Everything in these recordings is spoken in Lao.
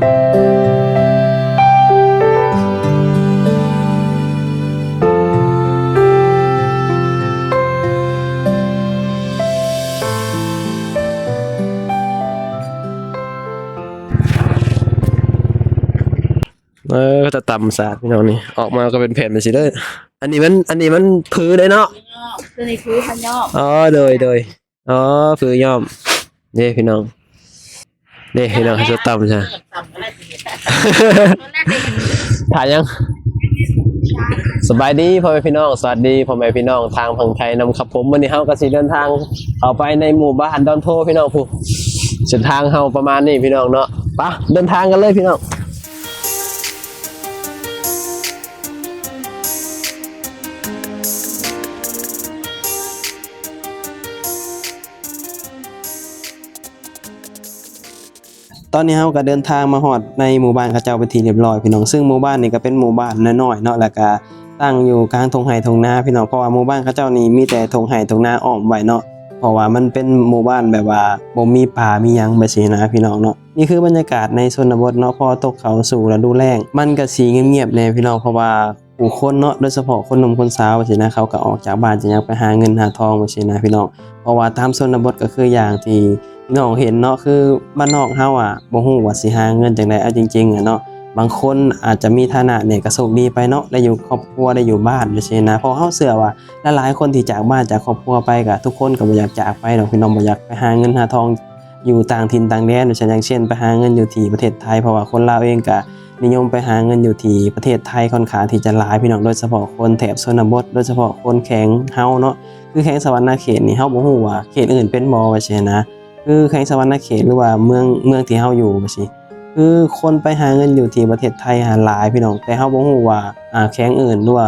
ເອີ ເຂົາເຈົ້າຕຳສາດ ພີ່ນ້ອງນີ້ ອອກມາກໍເປັນແຜ່ນແບບຊີ້ເດີ. ອັນນີ້ມັນ ອັນນີ້ມັນຜືເດ້ເນາະ? ຕົວນີ້ຜືພະຍອມ. ອໍ ໂດຍ ໂດຍ. ອໍ ຜືຍ້ອມເດ້ພີ່ນ້ອງ ເດ້ພີ່ນ້ອງ ເຂົາເຈົ້າຕຳຊະ. ຖ່າຍຫຍັງ? ສະບາຍດີພໍ່ແມ່ພີ່ນ້ອງ ສະຫວັດດີພໍ່ແມ່ພີ່ນ້ອງທາງຝັ່ງໄທນຳຄັບຜົມ. ມື້ນີ້ເຮົາກໍຊິເດີນທາງເຂົ້າໄປໃນໝູ່ບ້ານດອນໂພພີ່ນ້ອງ. ຜູ້ ເສັ້ນທາງເຮົາປະມານນີ້ພີ່ນ້ອງເນາະ. ໄປ ເດີນທາງກັນເລີຍພີ່ນ້ອງ. ຕອນນີ້ເຮົາກໍເດີນທາງມາຮອດໃນໝູ່ບ້ານເຂົາເຈົ້າເປັນທີ່ຮຽບຮ້ອຍພີ່ນ້ອງ. ເຊິ່ງໝູ່ບ້ານນີ້ກໍເປັນໝູ່ບ້ານນ້ອຍໆເນາະ ແລ້ວກໍຕັ້ງຢູ່ກາງທົ່ງໄຮ່ທົ່ງນາພີ່ນ້ອງ. ເພາະວ່າໝູ່ບ້ານເຂົາເຈົ້ານີ້ມີແຕ່ທົ່ງໄຮ່ທົ່ງນາອ້ອມໄວ້ເນາະ. ເພາະວ່າມັນເປັນໝູ່ບ້ານແບບວ່າບໍ່ມີປ່າມີຫຍັງແບບຊີ້ນະພີ່ນ້ອງເນາະ. ນີ້ຄືບັນຍາກາດໃນຊົນນະບົດເນາະ. ພໍຕົກເຂົ້າສູ່ລະດູແລ້ງ ມັນກໍຊິງຽບໆແດ່ພີ່ນ້ອງ ເພາະວ່າ ຜູ້ຄົນເນາະ ໂດຍສະເພາະຄົນໜຸ່ມຄົນສາວຊີ້ນະ ເຂົາກໍອອກຈາກບ້ານຈາກຫຍັງໄປຫາເງິນຫາທອງຊີ້ນະພີ່ນ້ອງ. ເພາະວ່າຕາມຊົນນະບົດກໍຄືຢ່າງທີ່ພີ່ນ້ອງເຫັນເນາະ ຄືບ້ານນອກເຮົາອະ ບໍ່ຮູ້ວ່າຊິຫາເງິນຈັ່ງໃດ. ເອົາຈິງໆອະເນາະ ບາງຄົນອາດຈະມີຖານະແດ່ກໍໂຊກດີໄປເນາະ ໄດ້ຢູ່ຄອບຄົວ ໄດ້ຢູ່ບ້ານຊີ້ນະ. ເພາະເຮົາເຊື່ອວ່າຫຼາຍໆຄົນທີ່ຈາກບ້ານຈາກຄອບຄົວໄປ ກໍທຸກຄົນກໍບໍ່ຢາກຈາກໄປດອກພີ່ນ້ອງ ບໍ່ຢາກໄປຫາເງິນຫາທອງ ຢູ່ຕ່າງຖິ່ນຕ່າງແດນ ຢ່າງເຊັ່ນ ຢ່າງເຊັ່ນ ໄປຫາເງິນຢູ່ທີ່ປະເທດໄທ ເພາະວ່າຄົນລາວເອງກະນິຍົມໄປຫາເງິນຢູ່ທີ່ປະເທດໄທຄ່ອນຂ້າງທີ່ຈະຫຼາຍ ພີ່ນ້ອງ ໂດຍສະເພາະຄົນແຖບຊົນນະບົດ ໂດຍສະເພາະຄົນແຂວງເຮົາເນາະ ຄືແຂວງສະຫວັນນະເຂດນີ້ ເຮົາບໍ່ຮູ້ວ່າເຂດອື່ນເປັນບໍ່ ວ່າຊີ້ນະ ຄືແຂວງສະຫວັນນະເຂດ ຫຼືວ່າເມືອງ ເມືອງທີ່ເຮົາຢູ່ ວ່າຊີ້ ຄືຄົນໄປຫາເງິນຢູ່ທີ່ປະເທດໄທຫັ້ນຫຼາຍ ພີ່ນ້ອງ ແຕ່ເຮົາບໍ່ຮູ້ວ່າ ອາ ແຂວງອື່ນ ຫຼືວ່າ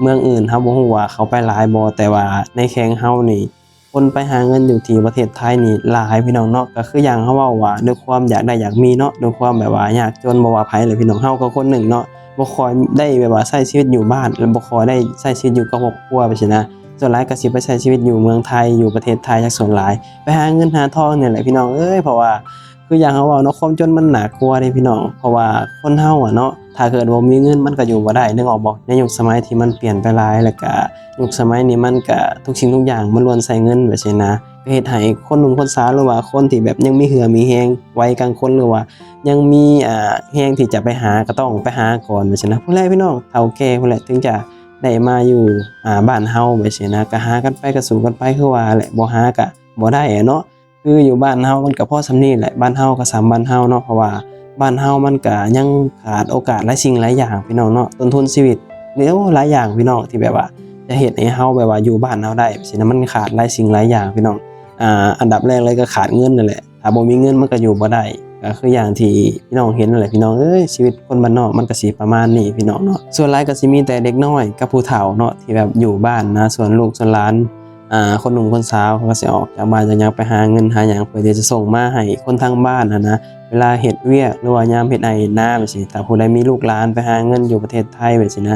ເມືອງອື່ນ ເຮົາບໍ່ຮູ້ວ່າເຂົາໄປຫຼາຍບໍ່ ແຕ່ວ່າໃນແຂວງເຮົານີ້ ຄົນໄປຫາເງິນຢູ່ທີ່ປະເທດໄທນີ້ຫຼາຍ ພີ່ນ້ອງເນາະ. ກໍຄືຢ່າງເຮົາເວົ້າວ່າ ດ້ວຍຄວາມຢາກໄດ້ຢາກມີເນາະ ດ້ວຍຄວາມແບບວ່າຍາກຈົນ ບໍ່ວ່າໃຜເລີຍ ພີ່ນ້ອງ. ເຮົາກໍຄົນໜຶ່ງເນາະ ບໍ່ຄ່ອຍໄດ້ແບບວ່າໃຊ້ຊີວິດຢູ່ບ້ານ ແລະ ບໍ່ຄ່ອຍໄດ້ໃຊ້ຊີວິດຢູ່ກັບຄອບຄົວ ແບບຊີ້ນະ. ສ່ວນຫຼາຍກໍຊິໄປໃຊ້ຊີວິດຢູ່ເມືອງໄທ ຢູ່ປະເທດໄທ ຈາກສ່ວນຫຼາຍ ໄປຫາເງິນຫາທອງນີ້ແຫຼະ ພີ່ນ້ອງເອີຍ. ເພາະວ່າ ຄືຢ່າງເຮົາເວົ້າເນາະ ຄວາມຈົນມັນໜ້າກົວເດ້ພີ່ນ້ອງ ເພາະວ່າຄົນເຮົາອະເນາະ ຖ້າເກີດບໍ່ມີເງິນມັນກໍຢູ່ບໍ່ໄດ້ ນຶກອອກບໍ່? ໃນຍຸກສະໄໝທີ່ມັນປ່ຽນໄປຫຼາຍ ແລ້ວກະຍຸກສະໄໝນີ້ມັນກະທຸກສິ່ງທຸກຢ່າງມັນລ້ວນໃຊ້ເງິນ ແບບຊີ້ນະ ກໍເຮັດໃຫ້ຄົນໜຸ່ມຄົນສາວ ຫຼືວ່າຄົນທີ່ແບບຍັງມີເຫື່ອມີແຮງ ໄວກາງຄົນ ຫຼືວ່າຍັງມີ ອ່າ ແຮງທີ່ຈະໄປຫາ ກໍຕ້ອງໄປຫາກ່ອນ ແບບຊີ້ນະ. ພຸ້ນແຫຼະພີ່ນ້ອງ ເຖົ້າແກ່ພຸ້ນແຫຼະ ເຖິງຈະໄດ້ມາຢູ່ ອ່າ ບ້ານເຮົາ ແບບຊີ້ນະ ກໍຫາກັນໄປ ກໍສູ້ກັນໄປ ຄືວ່າແຫຼະ ບໍ່ຫາກໍບໍ່ໄດ້ອະເນາະ. ຄືຢູ່ບ້ານເຮົາມັນກໍພໍສ່ຳນີ້ແຫຼະ ບ້ານເຮົາກໍສ່ຳບ້ານເຮົາເນາະ ເພາະວ່າບ້ານເຮົາມັນກໍຍັງຂາດໂອກາດຫຼາຍສິ່ງຫຼາຍຢ່າງ ພີ່ນ້ອງເນາະ. ຕົ້ນທຶນຊີວິດ ໂອ້ ຫຼາຍຢ່າງ ພີ່ນ້ອງ ທີ່ແບບວ່າຈະເຮັດໃຫ້ເຮົາແບບວ່າຢູ່ບ້ານເຮົາໄດ້ ຊີ້ນະ ມັນຂາດຫຼາຍສິ່ງຫຼາຍຢ່າງ ພີ່ນ້ອງ. ອ່າ ອັນດັບແລກເລີຍກໍຂາດເງິນນັ້ນແຫຼະ ຖ້າບໍ່ມີເງິນມັນກໍຢູ່ບໍ່ໄດ້ ກໍຄືຢ່າງທີ່ພີ່ນ້ອງເຫັນນັ້ນແຫຼະ ພີ່ນ້ອງເອີຍ. ຊີວິດຄົນບ້ານນອກມັນກໍຊິປະມານນີ້ ພີ່ນ້ອງເນາະ. ສ່ວນຫຼາຍກໍຊິມີແຕ່ເດັກນ້ອຍກັບຜູ້ເຖົ້າເນາະ ທີ່ແບບຢູ່ບ້ານນະ ສ່ວນລູກສ່ວນຫຼານ ອ່າ ຄົນໜຸ່ມຄົນສາວເຂົາກໍຊິອອກຈາກບ້ານຈາກຫຍັງໄປຫາເງິນຫາຫຍັງ ເພື່ອທີ່ຈະສົ່ງມາໃຫ້ຄົນທາງບ້ານຫັ້ນນະ ເວລາເຮັດວຽກ ຫຼືວ່າຍາມເຮັດໄຮ່ເຮັດນາແບບຊີ້. ຖ້າຜູ້ໃດມີລູກຫຼານໄປຫາເງິນຢູ່ປະເທດໄທແບບຊີ້ນະ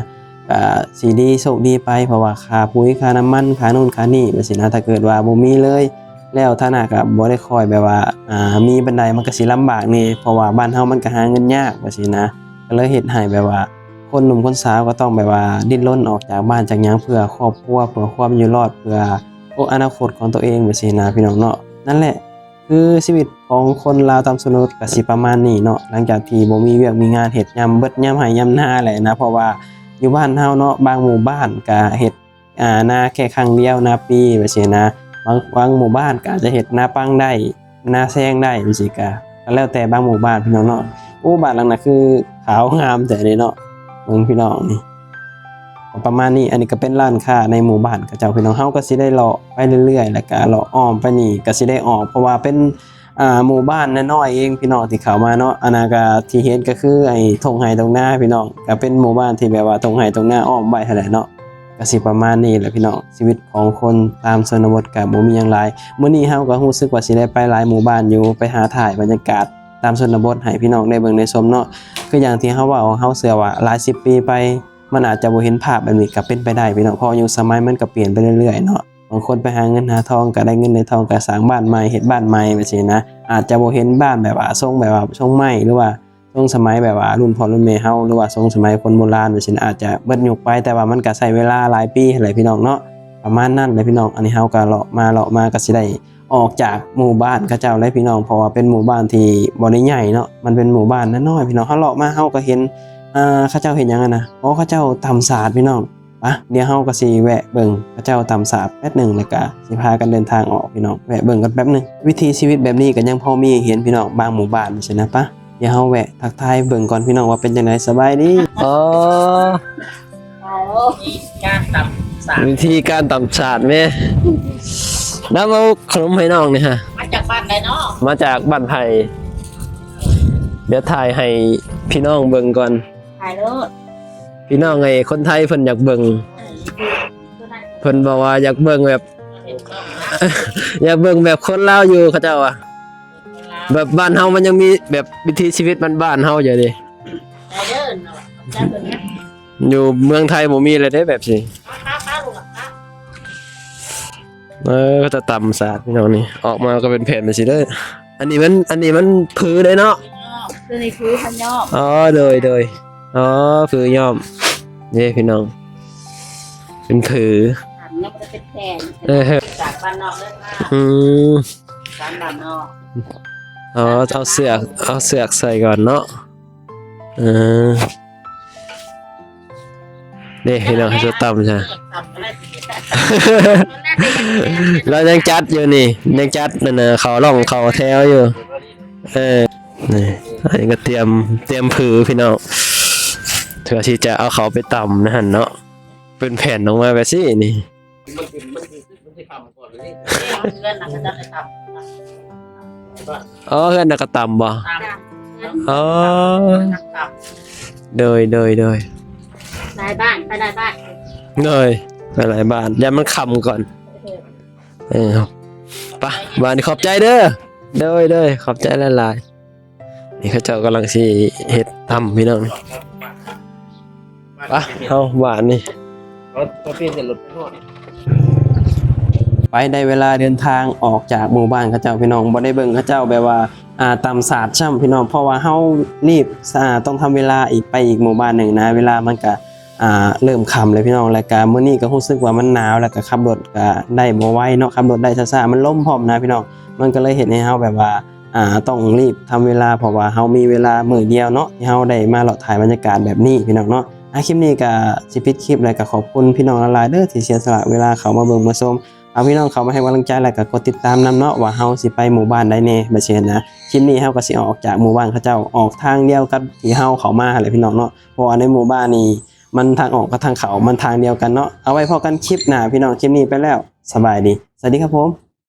ກະຊິດີໂຊກດີໄປ ເພາະວ່າຄ່າປຸ໋ຍ ຄ່ານ້ຳມັນ ຄ່າໂນ່ນຄ່ານີ້ແບບຊີ້ນະ ຖ້າເກີດວ່າບໍ່ມີເລີຍ ແລ້ວຖານະກະບໍ່ໄດ້ຄ່ອຍແບບວ່າ ອ່າ ມີປານໃດ ມັນກະຊິລຳບາກແດ່ ເພາະວ່າບ້ານເຮົາມັນກະຫາເງິນຍາກແບບຊີ້ນະ ກໍເລີຍເຮັດໃຫ້ແບບວ່າ ຄົນໜຸ່ມຄົນສາວກໍຕ້ອງແບບວ່າດີ້ນລົນອອກຈາກບ້ານຈາກຫຍັງ ເພື່ອຄອບຄົວ ເພື່ອຄວາມຢູ່ລອດ ເພື່ອ ໂອ ອະນາຄົດຂອງຕົວເອງແບບຊີ້ນະ ພີ່ນ້ອງເນາະ. ນັ້ນແຫຼະ ຄືຊີວິດຂອງຄົນລາວຕາມຊົນນະບົດກໍຊິປະມານນີ້ເນາະ ຫຼັງຈາກທີ່ບໍ່ມີວຽກມີງານເຮັດ ຍາມເບິດຍາມໄຮ່ຍາມນາແຫຼະນະ ເພາະວ່າຢູ່ບ້ານເຮົາເນາະ ບາງໝູ່ບ້ານກໍເຮັດ ອ່າ ນາແຄ່ຄັ້ງດຽວ ນາປີແບບຊີ້ນະ ບາງ ບາງໝູ່ບ້ານກໍອາດຈະເຮັດນາປັງໄດ້ ນາແຊງໄດ້ຈັ່ງຊີ້ກະ ກໍແລ້ວແຕ່ບາງໝູ່ບ້ານ ພີ່ນ້ອງເນາະ. ໂອ້ ບ້ານຫຼັງນັ້ນຄືຂາວງາມແທ້ເດເນາະ ເບິ່ງພີ່ນ້ອງນີ້ ປະມານນີ້. ອັນນີ້ກໍເປັນຮ້ານຄ້າໃນໝູ່ບ້ານເຂົາເຈົ້າ ພີ່ນ້ອງ. ເຮົາກໍຊິໄດ້ເລາະໄປເລື້ອຍໆ ແລ້ວກໍເລາະອ້ອມໄປນີ້ກໍຊິໄດ້ອອກ ເພາະວ່າເປັນ ອ່າ ໝູ່ບ້ານນ້ອຍໆເອງ ພີ່ນ້ອງ ທີ່ເຂົ້າມາເນາະ. ອັນນັ້ນກໍທີ່ເຫັນກໍຄືໄອ້ທົ່ງໄຮ່ທົ່ງນາ ພີ່ນ້ອງ ກໍເປັນໝູ່ບ້ານທີ່ແບບວ່າທົ່ງໄຮ່ທົ່ງນາອ້ອມໄວ້ຫັ້ນແຫຼະເນາະ. ກໍຊິປະມານນີ້ແຫຼະ ພີ່ນ້ອງ ຊີວິດຂອງຄົນຕາມຊົນນະບົດກໍບໍ່ມີຫຍັງຫຼາຍ. ມື້ນີ້ເຮົາກໍຮູ້ສຶກວ່າຊິໄດ້ໄປຫຼາຍໝູ່ບ້ານຢູ່ ໄປຫາຖ່າຍບັນຍາກາດຕາມຊົນນະບົດໃຫ້ພີ່ນ້ອງໄດ້ເບິ່ງໄດ້ຊົມເນາະ. ຄືຢ່າງທີ່ເຮົາເວົ້າ ເຮົາເຊື່ອວ່າຫຼາຍສິບປີໄປ ມັນອາດຈະບໍ່ເຫັນພາບແບບນີ້ກໍເປັນໄປໄດ້ ພີ່ນ້ອງ ເພາະຍຸກສະໄໝມັນກໍປ່ຽນໄປເລື້ອຍໆເນາະ. ບາງຄົນໄປຫາເງິນຫາທອງ ກໍໄດ້ເງິນໄດ້ທອງ ກໍສ້າງບ້ານໃໝ່ ເຮັດບ້ານໃໝ່ແບບຊີ້ນະ ອາດຈະບໍ່ເຫັນບ້ານແບບວ່າຊົງແບບວ່າຊົງໄມ້ ຫຼືວ່າຊົ ຊ່ວງສະໄໝແບບວ່າລຸ້ນພໍ່ລຸ້ນແມ່ເຮົາ ຫຼືວ່າຊ່ວງສະໄໝຄົນໂບລານວ່າຊັ້ນ ອາດຈະເບິດຍຸກໄປ ແຕ່ວ່າມັນກະໃຊ້ເວລາຫຼາຍປີຫັ້ນແຫຼະພີ່ນ້ອງເນາະ ປະມານນັ້ນແຫຼະພີ່ນ້ອງ. ອັນນີ້ເຮົາກະເລາະມາເລາະມາກະຊິໄດ້ອອກຈາກໝູ່ບ້ານເຂົາເຈົ້າແຫຼະພີ່ນ້ອງ ເພາະວ່າເປັນໝູ່ບ້ານທີ່ບໍ່ໄດ້ໃຫຍ່ເນາະ ມັນເປັນໝູ່ບ້ານນ້ອຍໆພີ່ນ້ອງ. ເຮົາເລາະມາເຮົາກະເຫັນ ອ່າ ເຂົາເຈົ້າເຮັດຫຍັງຫັ້ນນະ ໂອ້ ເຂົາເຈົ້າຕຳສາດພີ່ນ້ອງ. ປະ ດຽວເຮົາກໍຊິແວະເບິ່ງເຂົາເຈົ້າຕຳສາດແປັບໜຶ່ງ ແລ້ວກໍຊິພາກັນເດີນທາງອອກພີ່ນ້ອງ ແວະເບິ່ງກັນແປັບໜຶ່ງ. ວິຖີຊີວິດແບບນີ້ກໍຍັງພໍມີໃຫ້ເຫັນພີ່ນ້ອງ ບາງໝູ່ບ້ານຊີ້ນະ. ປະ ດຽວເຮົາແວະທັກທາຍເບິ່ງກ່ອນພີ່ນ້ອງວ່າເປັນຈັ່ງໃດ. ສະບາຍດີ. ອໍ ວິທີການຕຳສາດ ວິທີການຕຳສາດແມ່ ນຳເອົາຂະໜົມໃຫ້ນ້ອງນີ້ຮະ. ມາຈາກບ້ານໃດເນາະ? ມາຈາກບ້ານໄຜ່. ດຽວຖ່າຍໃຫ້ພີ່ນ້ອງເບິ່ງກ່ອນ. ຖ່າຍໂລດ. ພີ່ນ້ອງເອີຍ ຄົນໄທເພິ່ນຢາກເບິ່ງ ເອີ ເພິ່ນບອກວ່າຢາກເບິ່ງແບບ ຢາກເບິ່ງແບບຄົນລາວຢູ່ ເຂົາເຈົ້າວ່າ ແບບບ້ານເຮົາມັນຍັງມີແບບວິຖີຊີວິດບ້ານໆເຮົາຢູ່ເດ້. ໄດ້ເດີເນາະ ຂອບໃຈເພິ່ນນະ. ຢູ່ເມືອງໄທບໍ່ມີເລີຍເດ້ແບບນີ້. ເອີ ເຂົາເຈົ້າຕຳສາດພີ່ນ້ອງນີ້ ອອກມາກໍເປັນແຜ່ນຈັ່ງຊີ້ເດີ. ອັນນີ້ມັນ ອັນນີ້ມັນຜືເດ້ເນາະ. ໂຕນີ້ຜືພັນຍອມ. ອໍ ໂດຍ ໂດຍ. ອໍ ຜືຍ້ອມເດ້ພີ່ນ້ອງ ເປັນຜື. ອັນນີ້ມັນກໍເປັນແຜ່ນ. ເອີ ຈາກບ້ານນອກເດີມາ. ອືມ ສານບ້ານນອກ. ອໍ ເອົາເຊືອກ ເອົາເຊືອກໃສ່ກ່ອນເນາະ. ເອີ ເດ້ພີ່ນ້ອງ ເຂົາເຈົ້າຕຳຊະ. ລາວຍັງຈັດຢູ່ນີ້ ຍັງຈັດອັນນ່າ ເຂົ້າຮ່ອງເຂົ້າແຖວຢູ່. ເອີ ນີ້ ອັນນີ້ກໍຕຽມ ຕຽມຜືພີ່ນ້ອງ ເພື່ອທີ່ຈະເອົາເຂົ້າໄປຕຳໃນຫັ້ນເນາະ. ເປັນແຜ່ນອອກມາແບບຊີ້ນີ້. ມັນຊິ ມັນຊິ ມັນຊິຄ່ຳກ່ອນເລີຍ. ເຮືອນນະ ເຂົາເຈົ້າໄດ້ຕຳ. ອໍ ເຮືອນນະກະຕຳບໍ່? ຕຳ. ອໍ ຕຳ. ໂດຍ ໂດຍ ໂດຍ. ຫຼາຍບ້ານ ໄປຫຼາຍບ້ານ. ໂດຍ ໄປຫຼາຍບ້ານ ຢ້ານມັນຄ່ຳກ່ອນ. ເອີ ໄປ ບ້ານ ຂອບໃຈເດີ. ໂດຍ ໂດຍ ຂອບໃຈຫຼາຍໆ. ນີ້ເຂົາເຈົ້າກຳລັງຊິເຮັດຕຳພີ່ນ້ອງ. ປະ ເຮົາບ້ານນີ້. ເອົາ ເອົາປ່ຽນເສັ້ນລົດໄປຮອດ. ໄປ ໄດ້ເວລາເດີນທາງອອກຈາກໝູ່ບ້ານເຂົາເຈົ້າພີ່ນ້ອງ. ບໍ່ໄດ້ເບິ່ງເຂົາເຈົ້າແບບວ່າ ອ່າ ຕຳສາດຊ້ຳພີ່ນ້ອງ ເພາະວ່າເຮົາລີບ ອ່າ ຕ້ອງທຳເວລາອີກ ໄປອີກໝູ່ບ້ານໜຶ່ງນະ. ເວລາມັນກະ ອ່າ ເລີ່ມຄ່ຳແລ້ວພີ່ນ້ອງ ແລ້ວກະມື້ນີ້ກໍຮູ້ສຶກວ່າມັນໜາວ ແລ້ວກະຂັບລົດກະໄດ້ບໍ່ໄວເນາະ ຂັບລົດໄດ້ຊ້າໆ ມັນລົມພ້ອມນະພີ່ນ້ອງ. ມັນກໍເລີຍເຮັດໃຫ້ເຮົາແບບວ່າ ອ່າ ຕ້ອງລີບທຳເວລາ ເພາະວ່າເຮົາມີເວລາມື້ດຽວເນາະ ທີ່ເຮົາໄດ້ມາເລາະຖ່າຍບັນຍາກາດແບບນີ້ພີ່ນ້ອງເນາະ. ອ່າ ຄລິບນີ້ກໍຊິປິດຄລິບ ແລ້ວກໍຂອບຄຸນພີ່ນ້ອງຫຼາຍໆເດີ ທີ່ເສຍສະຫຼະເວລາເຂົ້າມາເບິ່ງມາຊົມ. ຝາກພີ່ນ້ອງເຂົ້າມາໃຫ້ກຳລັງໃຈ ແລ້ວກໍກົດຕິດຕາມນຳເນາະ ວ່າເຮົາຊິໄປໝູ່ບ້ານໃດແດ່ ແບບຊີ້ນະ. ຄລິບນີ້ເຮົາກໍຊິອອກຈາກໝູ່ບ້ານເຂົາເຈົ້າ ອອກທາງດຽວກັບທີ່ເຮົາເຂົ້າມາຫັ້ນແຫຼະພີ່ນ້ອງເນາະ ເພາະວ່າໃນໝູ່ບ້ານນີ້ ມັນທາງອອກກັບທາງເຂົ້າມັນທາງດຽວກັນເນາະ. ເອົາໄວ້ພໍ້ກັນຄລິບໜ້າພີ່ນ້ອງ. ຄລິບນີ້ໄປແລ້ວ ສະບາຍດີ ສະຫວັດດີຄັບຜົມ.